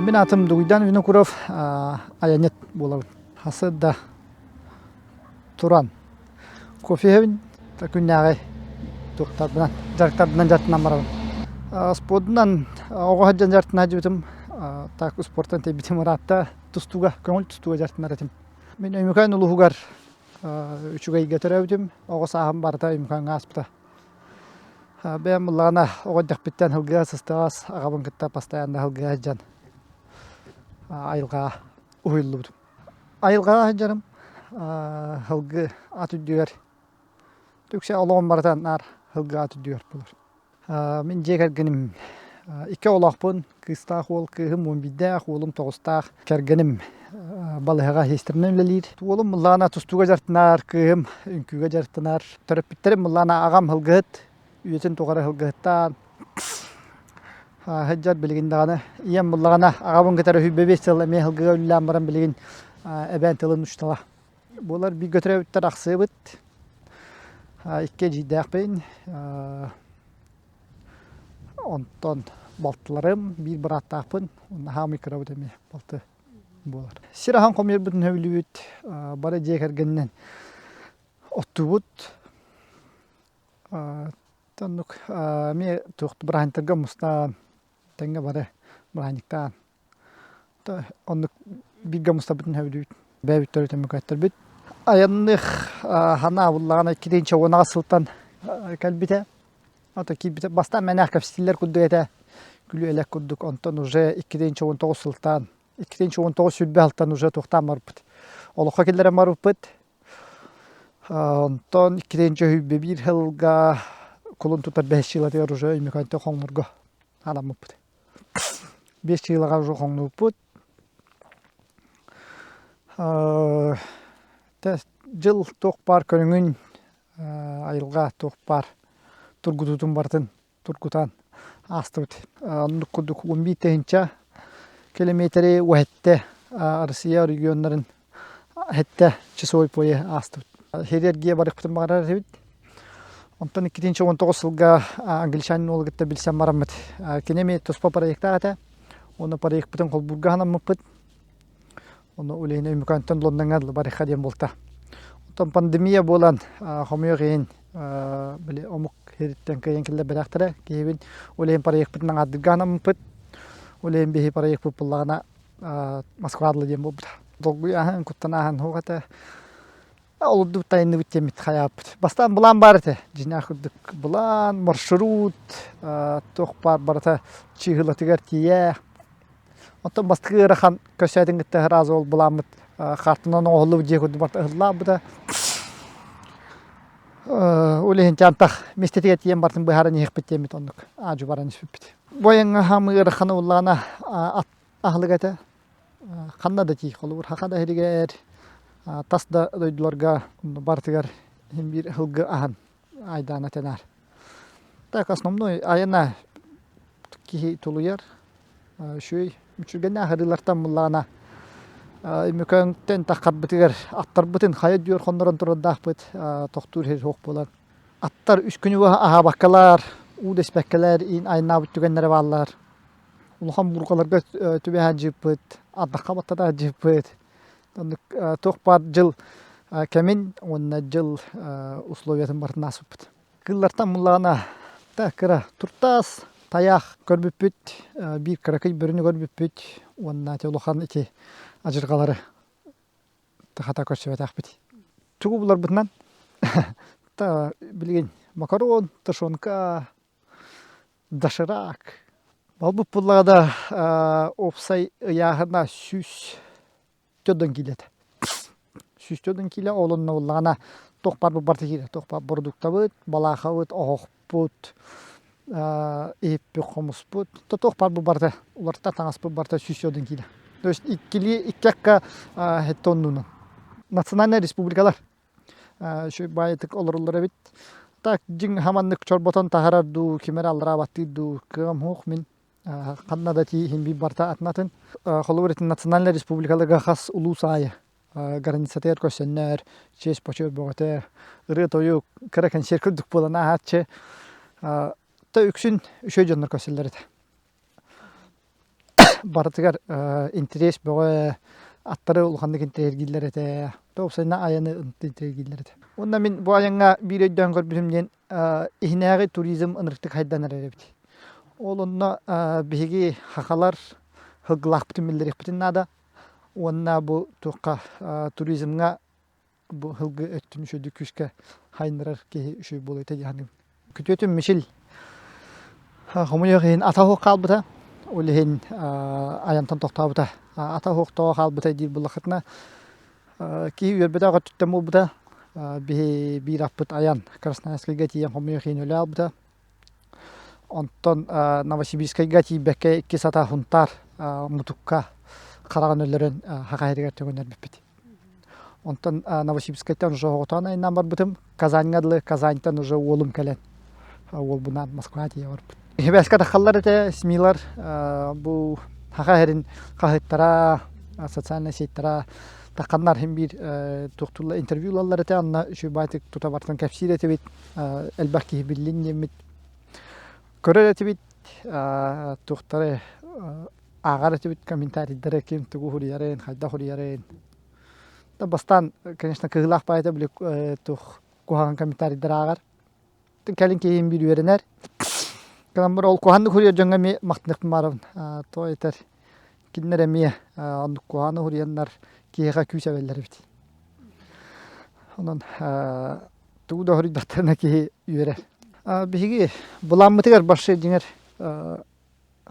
Мин аатым Дугуйдан Винокуров, айанньыт буолабын. Хасы да туран кофе иһэбин, күннээҕи туохтарбынан, дьарыктарбынан дьарыктанан барабын. Спордунан оҕо сылдьан дьарыктана сылдьыбытым, так спортан тэйбитим ыраатта, тустууга, көҥүл тустууга дьарыктанар этим. Мин Өймөкөөн улууһугар үчүгэйгэ төрөөбүтүм, оҕо сааһым барыта Өймөкөөҥҥө ааспыта. Бэйэм ыллаҕына оҕо эрдэхпиттэн сылгыга сыстаҕас аҕабын кытта постоянно сылгыга сылдьан айылҕаҕа уһуйуллубутум. Айылҕаҕа сылдьарым сылгы ат үрдүгэр үксэ олоҕум барыта наар сылгы ат үрдүгэр буолар. Мин дьиэ кэргэним икки оҕолоохпун, кыыстаах уол кыыһым 11-дээх, уолум тоҕустаах. Кэргэним балыыһаҕа сиэстэринэн үлэлиир. Уолум мыллаана тустууга дьарыктанар, кыыһым үҥкүүгэ дьарыктанар. Төрөппүттэрим мыллаана аҕам сылгыһыт, үйэтин тухары сылгыһыттаан сылдьар билигин даҕаны. Ийэм буллаҕына аҕабын кытары 25 сыл эмиэ сылгыга үлэлээн баран билигин эбээн тылын учуутала буолар. Бииргэ төрөөбүттэр ахсыабыт. Икки эдьиийдээхпин. Онтон балтыларым, биир бырааттаахпын, наһаа кырабыт эмиэ балты буолар. Сир аһан хомуйарбытын сөбүлүүбүт, бары дьиэ кэргэнинэн оттуубут. Оннук эмиэ туох бырааһынньыктарга мустан, тэҥҥэ бары бырааһынньыктаан Оннук бииргэ мустарбытын сөбүлүүбүт. Бэйэбит төрүт Айанных ханаа буллаҕына 2010 сылтан кэлбитэ. Ото киирбитэ. Бастаан мэнээх кэпсэтиилэр курдук этэ. Күлүү-элэк курдук. Онтон уже 2019 сылтан 2019 сүүрбэ сылтан уже туохтаан барбыт. Олоххо киллэрэн барбыппыт. Онтон 2021 сылга кулун тутар бэһис сылатыгар уже Өймөкөөнтөн хоҥнорго анаммыппыт. Биэс чыылаҕа уже хоҥнубуппут. Дьыл туох баар көрүҥүн, айылҕа туох баар тургутуутун барытын тургутан аастыбыт. Оннук курдук 11 тыһыынча километри уһэттэ Россия регионнарын сэттэ часовой пояһы аастыбыт. Хирургия барыахпытын баҕарар этибит. Онтон 2019 сылга англичанин уолу кытта билсэн бараммыт. Кини эмиэ туспа проектаах этэ. Оны проекпытын холбуурга санаммыппыт. Ону үлэһин Өймөкөөнтөн Лондоҥҥа барыахха диэн буолта. Оттон пандемия буолан хомойуох иһин били омук сириттэн кыайан киллэрбэтэхтэрэ. Киһибин ол иһин проекпытын аҥаардыырга анаммыппыт. Ол иһин биһи проекпыт буллаҕына Москва диэн буолбута. Долгуйааһын, куттанааһын суох этэ. Олордубут тайынныбыт диэммит хайааппыт. Бастаан былаан баар этэ. Дьиҥнээх курдук былаан, маршрут, туох баар барыта чыыһылатыгар тиийэ. Оттон бастакы ыарахан көрсөөтүн кытта сразу ол былааммыт хаартынан оҥоһуллубут дьиэ курдук барыта ыһыллаабыта. Ол иһин антах миэстэтигэр тиийэн барытын быһааран иһиэхпит диэммит оннук аадьу баран испиппит. Бу айаҥҥа хаамыы ыарахана буоллаҕына ат аһылык этэ. Ханна да тиий, холобур, Хаха да иһигэр, тас да дойдуларга барытыгар иһин биир сылгы аһан айдаана тэнээр. Так основной айана киһи тулуйар, үчүгэй үчүгэннээх ырыылартан буллаҕына Өймөкөөнтөн таххарбытыгар аттарбытын хайа дүөр хоннорон турардаахпыт тохтуур сир суох буолан аттар үс күнү быһа аһаабаккалар, уу да испэккэлэр иин айаннаабыт түгэннэрэ бааллар. Улахан буурҕаларга түбэһэн дьыыппыт, ардахха баттатан дьыыппыт. Оннук туох баар дьыл кэмин уонна дьыл условиятын барытын ааспыппыт. Кыыллартан буллаҕына да кыра туртаас, тайаах көрбүппүт, биир кыракый бөрөнү көрбүппүт уонна ити улахан ити адьырҕалары хата көрсүбэтэхпит. Тугу буларбытынан билигин макарон, тушенка, Доширак. Балбыт буллаҕа да уопсай ыйааһына 104 киилэ этэ. 104 киилэ ол онно буллаҕына туох баар барыта киирэр. Туох баар бородууктабыт, балаахабыт, оһохпут, иһиппит, хомуспут, туох баар барыта уларыта таҥаспыт барыта 104 киилэ. То есть иккилии икки акка сэттэ оннунан. Национальнай республикалар Үчүгэй баайытык олороллор эбит. Так дьиҥ хаманнык чорботон таһарар дуу, ким эрэ аллараабаттыыр дуу кыам суох мин. Ханна да тиий иһин биир барыта атын-атын. Холобур ити национальнай республикаларга хас улуус аайы границатыгар көрсөннөр, чиэс-почет бөҕөтө, ырыа-тойук, кыра кэнсиэр курдук буолан ааһааччы. Та үксүн үчүгэй дьоннор көрсөллөр этэ. барытыгар интэриэс бөҕө, аттары улаханнык интэриэһиргииллэр этэ. Уопсайынан айаны интэриэһиргииллэр этэ. Уонна мин бу айаҥҥа биир өйдөөн көрбүтүм диэн иһинээҕи туризм ынырыктык хайдан эрэр эбит. Ол онно биһиги хахалар сылгылаахпытын биллэриэхпитин наада. Уонна бу туохха туризмҥа бу сылгы өттүн үчүгэйдик күүскэ хайыннарар киһи үчүгэй буолуо этэ дии саныыбын. Күтүөтүм Мичил хомойуох иһин ата суох хаалбыта. Ол иһин айантан тохтообута. Ата суох тоҕо хаалбыта диир буоллаххытына киһи үөрбэтэх өттүттэн буолбута. Биһи биир аппыт айан Красноярскайга тиийэн хомойуох иһин өлө хаалбыта. Онтон Новосибирскайга тиийбэккэ иккис ата Хунтаар мутукка хараҕын өлөрөн Хаха сиригэр төҥөннөрбүппүт. Онтон Новосибирскайтан уже оҕотоон айаннаан барбытым. Казаньҥа дылы Казаньтан уже уолум кэлэн уолбунаан Москваҕа тиийэ барбыт. Сибээскэ таххаллар этэ СМИлар бу Хаха сирин хаһыаттара, социальнай сетьтара тахханнар иһин биир туохтуулла интервью ылаллар этэ. Онно үчүгэй тута бартан кэпсиир этибит. Элбэх киһи биллин диэммит көрөр этибит. Туохтары ааҕар этибит комментарийдары ким тугу суруйарын, хайдах суруйарын. Да бастаан, конечно, кыһыылаах баайта били туох куһаҕан комментарийдары ааҕар. Кэлин киһим биир үөрэнэр. Кыламмар ол куһаҕаннык суруйар дьоҥҥо эмиэ махтаныахпын баарабын. Тоҕо этэр кинилэр эмиэ оннук куһаҕаны суруйаннар киһиэхэ күүс эбэллэр эбит. Онон тугу да суруйдахтарына киһи үөрэр. Биһиги былааммытыгар барсы дьиҥэр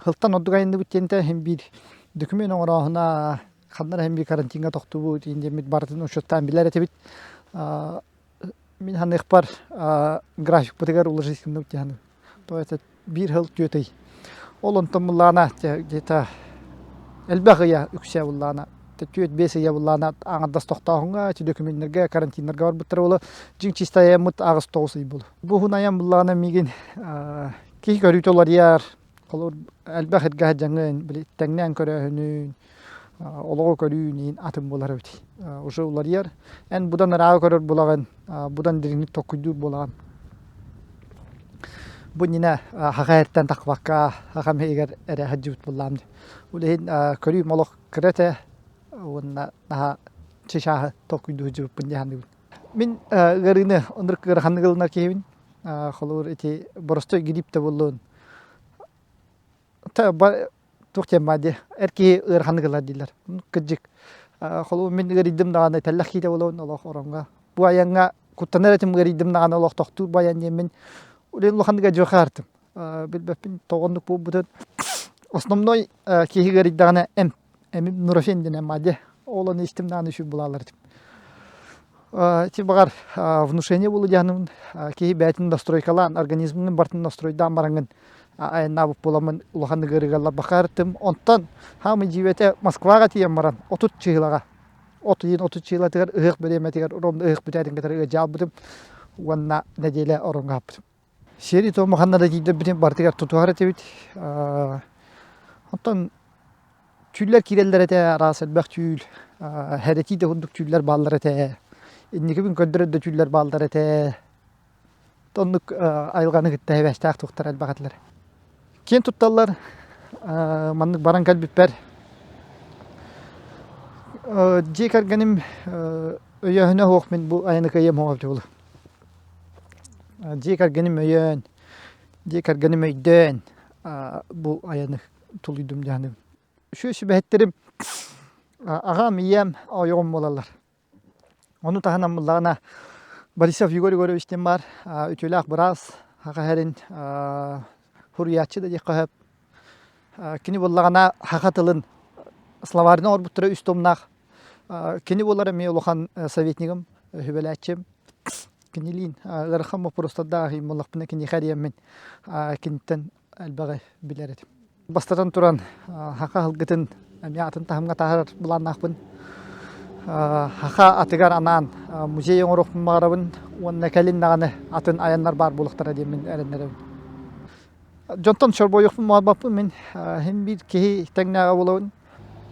Сылтан ордук айанныбыт диэнтэ иһин биир документ оҥорооһуна, ханна эрэ иһин биир карантиҥҥа тохтубут иһин диэммит барытын учуоттаан билэр этибит. Мин саныахпар графикпытыгар уложить гынныбыт дии саныыбын. То это биир сыл түөрт ый. Ол онтон буллаҕына где-то элбэх ыйа үксэ буллаҕына түөрт-биэс ыйа буллаҕына аҥардас тохтооһуҥҥа, ити документнарга, карантиннарга барбыттара буолуо. Дьиҥ чисто айаммыт аҕыс-тоҕус ый буолуо. Бу уһун айан буллаҕына миигин Киһи көрүүтэ уларыйар, холобур, элбэх эргэ сылдьаҥҥын, били тэҥнээн көрөөһүнүн, олоҕу көрүүнүн атын буолар эбит. Уже уларыйар. Эн будан ырааҕы көрөр буолаҕын, будан дириҥник толкуйдуур буолаҕын. Бу иннинэ хаха эртэн тахпакка, хахам иһигэр эрэ сылдьыбыт буоллаҕым дии. Ол иһин көрүүм олох кыра этэ уонна наһаа чычааһы толкуйдуу сылдьыбыппын дии саныыбын. Мин ыарыыны оннук ыараханнык ылынар киһибин. Холобур, ити боростуой грипп да буоллун туох диэн баар дии эр киһи ыараханнык ылар дииллэр. Кырдьык, холобур, мин ыарыйдым даҕаны тэллэх киитэ буолабын олох ороҥҥо. Бу айаҥҥа куттанар этим ыарыйдым даҕаны олох тохтуур бу айан диэммин улаханнык адьырҕаартым. Билбэппин тоҕо оннук буолбутун. Основной киһи ыарыйдаҕына эмп Эмим Нурофен диэн эмма дии. Ол ону истим даҕаны үчүгэй булаалар этим. Ити баҕар внушение буолуо диэхинин киһи бэйэтин настройкалаан, организмын барытын настройдаан бараҥҥын айаннаабыт буоламмын улахан ыарыыга бахаартым. Онтон хаамый дьиибэтэ Москваҕа тиийэн баран 30 чыһылаҕа от ыйын 30 чыһылатыгар ыһыах бириэмэтигэр ровно ыһыах бүтээтин кытары ыалдьаалбытым уонна нэдиэлэ ороҥҥо хаппытым. Сиэри-туому ханна да тиийдэрбитин барытыгар тутуһар этибит. Оттон түүллэр киирэллэр этэ, араас элбэх түүл, хэрэтии да курдук түүллэр бааллар этэ. Инникибин көрдөрөр да түүллэр бааллар этэ. Оннук айылҕаны кытта сибээстээх туохтар элбэх этилэр. Киэн тутталлар, маннык баран кэлбиппэр дьиэ кэргэним өйөөһүнэ суох мин бу айаны кыайыам суоҕа эбитэ буолуо. Дьиэ кэргэним өйөөн, дьиэ кэргэним өйдөөн бу айаны тулуйдум дии саныыбын. Үчүгэй сүбэһиттэрим аҕам, ийэм, ойоҕум буолаллар. Ону таһынан буллаҕына Борисов Егор Егорович диэн баар, үтүөлээх быраас, саха сирин суруйааччы да диэххэ сөп. Кини буоллаҕына саха тылын словарынан оҥорбуттара үс томнаах. Кини буолар эмиэ улахан советнигым, сүбэлээччим. Кинилиин ыарахан боппуруостардаах буоллахпына киниэхэ эрийэммин киниттэн элбэҕи билэр этим. Бастатан туран, саха сылгытын эмиэ атын таһымҥа таһаарар былааннаахпын. Саха атыгар анаан музей оҥоруохпун баҕарабын уонна кэлин даҕаны атын айаннар баар буолуохтара диэммин эрэннэрэбин. Дьонтон чорбойуохпун баҕарбаппын мин син биир киһи тэҥнээҕэ буолабын.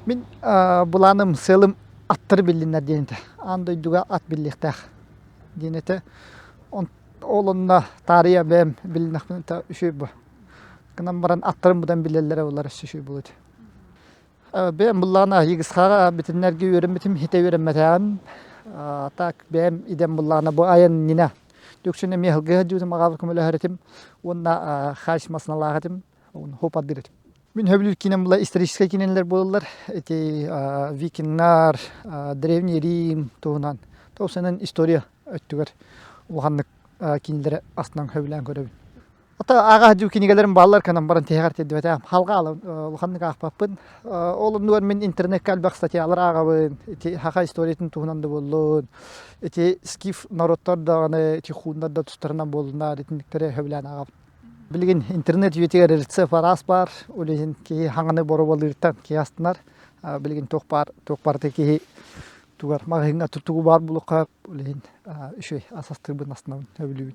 Мин былааным, сыалым аттары биллиннэр диэн этэ. Аан дойдуга ат биллиэхтээх диэн этэ. Ол онно таарыйа бэйэм билиннэхпинэ үчүгэй бу. Гынан баран аттарым быдан билэллэрэ буолар өссө үчүгэй буолуо этэ. Бэйэм быллаана ЕГСХ-ҕа бүтүннэргэ үөрэммитим, хитэ үөрэммэтэҕим. Так бэйэм идэм быллаана бу айан иннинэ Үксүн эмиэ сылгыһа дьиэтим аҕабар көмөлөһөр этим уонна хаачыс массыыналаах этим, хоп-ардыыр этим. Мин сөбүлүүр киинэм була историческай киинэлэр буолаллар. Ити викингнар, Древний Рим туһунан. Тоҕус история өттүгэр улаханнык кинилэри астынан сөбүлээн көрөбүн. Ата ааҕа дьуу кинигэлэрим бааллар канан баран тиһэҕэр тиэрдибэтэҕим. Халга улаханнык аахпаппын. Ол оннугар мин интернекка элбэх статьялар ааҕабын. Ити саха историятын туһунан да буоллун, ити скиф норуоттар даҕаны, ити хууннар да тустарынан буоллунар, итинниктэри сөбүлээн ааҕабын. Билигин интернет үйэтигэр рецепт араас баар. Ол иһин киһи хаҥаны боруобалыыртан киһи астынар. Билигин туох баар, туох барыта киһи тугар маҕаһыыҥҥа тугу баар булуохха ол иһин үчүгэй ас астыырбын астынабын, сөбүлүүбүн.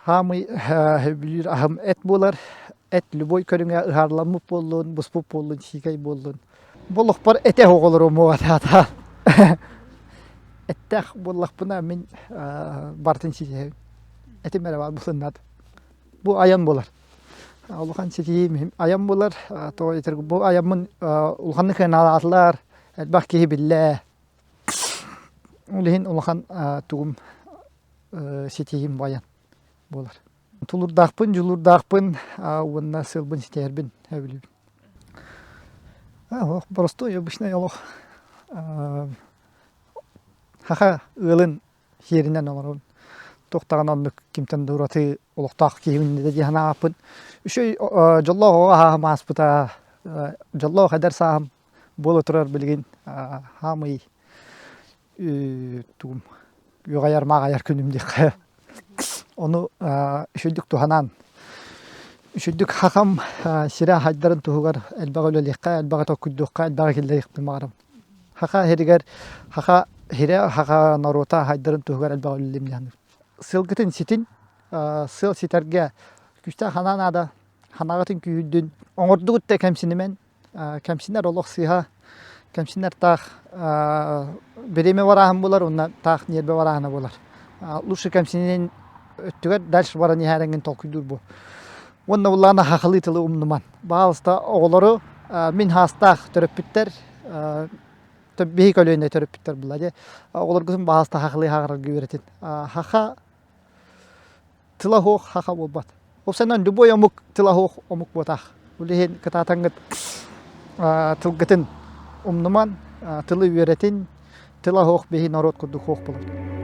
Хаамый сөбүлүүр аһым эт буолар. Эт любой көрүҥэ ыһаарыламмыт буоллун, буспут буоллун, сиикэй буоллун. Бу олохпор этэ оҕолорум уотаата. Эттээх буоллахпына мин барытын ситиһэбин. Этим эрэ баар буолуннаат. Бу айан буолар. Улахан ситиһиим айан буолар. Тоҕо этэр бу айаммын улаханнык сыаналаатылар, элбэх киһи биллэ. Ол иһин улахан тугум ситиһиим бу айан буолар. Тулуурдаахпын, дьулуурдаахпын уонна сыалбын ситиһэрбин сөбүлүүбүн. Олох боростуой обычнай олох. Саха ыалын сиэринэн олоробун. Туох даҕаны оннук кимтэн да ураты олохтоох киһибин дии санаабаппын. Үчүгэй дьоллоох оҕо сааһым ааспыта, дьоллоох эдэр сааһым буола турар билигин хаамый тугум үөҕэйэр-мааҕайар күнүм диэххэ. Ону үчүгдүк туһанан, үчүгдүк хахам сирэ хайдарын туһугар элбэҕи үлэлиэххэ, элбэҕи толкуйдуохха, элбэҕи киллэриэхпин баҕарабын. Хаха сиригэр хаха сирэ, хаха норуота хайдарын туһугар элбэҕи үлэлиэм дии саныыбын. Сылгытын ситин, сыал ситэргэ күүстээх санаа наада. Ханаҕытын күүһүрдүн, оҥордугут да кэмсинимэн, кэмсинэр олох сыыһа, кэмсинэр таах бириэмэ барааһын буолар уонна таах ньиэрбэ барааһына буолар. Лучше кэмсинин өттүгэр дальше баран иһээрэҥҥин толкуйдуур буол. Уонна буллаҕына хахалыы тылы умнуман. Баҕалыста оҕолору мин хаастаах төрөппүттэр биһи көлүөнэ төрөппүттэр була дии. Оҕолоргутун баҕалыста хахалыы хаҕарарга үөрэтин. Хаха тыла суох хаха буолбат. Уопсайынан любой омук тыла суох омук буотах. Ол иһин кытаатаҥҥыт тылгытын умнуман, тылы үөрэтин, тыла суох биһи норуот курдук суох буолабыт.